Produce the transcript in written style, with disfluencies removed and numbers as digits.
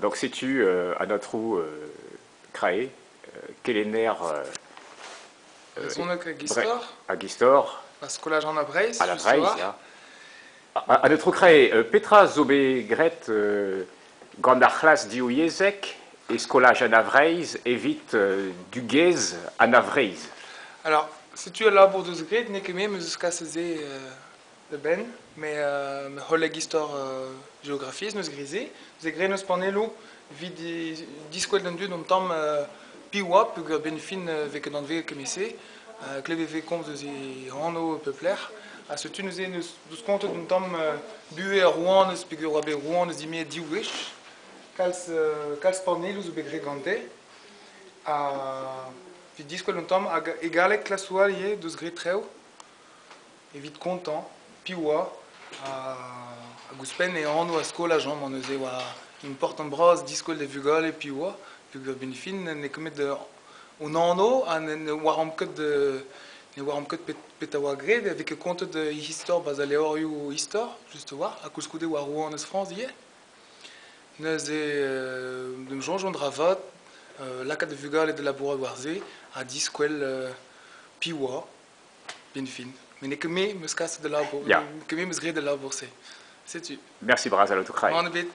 Donc setu an aotrou Crae, kelenner Brezhoneg hag istor. Hag istor. Ba skolaj Anna Breizh. Anna Breizh, ya. An aotrou Crae, petra zo bet graet gant ar c'hlas divyezhek e skolaj Anna Vreizh evit dugez Anna Vreizh? Alors, setu al labour deus graet, n'eo ket me 'm eus kaset se da benn, met ma c'holleg istor geografiezh 'neus graet se. Neuze graet 'neus panelloù evit diskwel d'an dud an tamm piv oa peogwir a-benn fin 'vez ket anveet kement-se. Klevet 'vez komz eus e anv pep lec'h. Ha setu neuze 'neus deus kontet un tamm buhez ar rouanez peogwir oa bet rouanez dimezet div wech. Kalz kalz panelloù zo bet graet gante. Ha evit diskwel un tamm hag e galleg klasoù all ivez deus graet traoù. Evit kontañ piv oa hag ouzhpenn e anv a skolaj amañ neuze oa important bras diskwel d'e vugale piv oa peogwir 'benn fin n'eo ket met hon anv ha ne oaromp ket ne oaromp ket petra oa graet e vez ket kontet e istor 'barzh al levrioù istor just a-walc'h ha koulskoude oa rouanez Frañs ivez. Neuze d'am soñj an dra vat lakaat e vugale da labourat war se ha diskwel piv oa. 'Benn fin. Met n'eo ket me 'm eus kaset al labour, n'eo ket me 'm eus graet al labour-se. Setu. Mersi bras, Alain Toucrae. Mann ebet.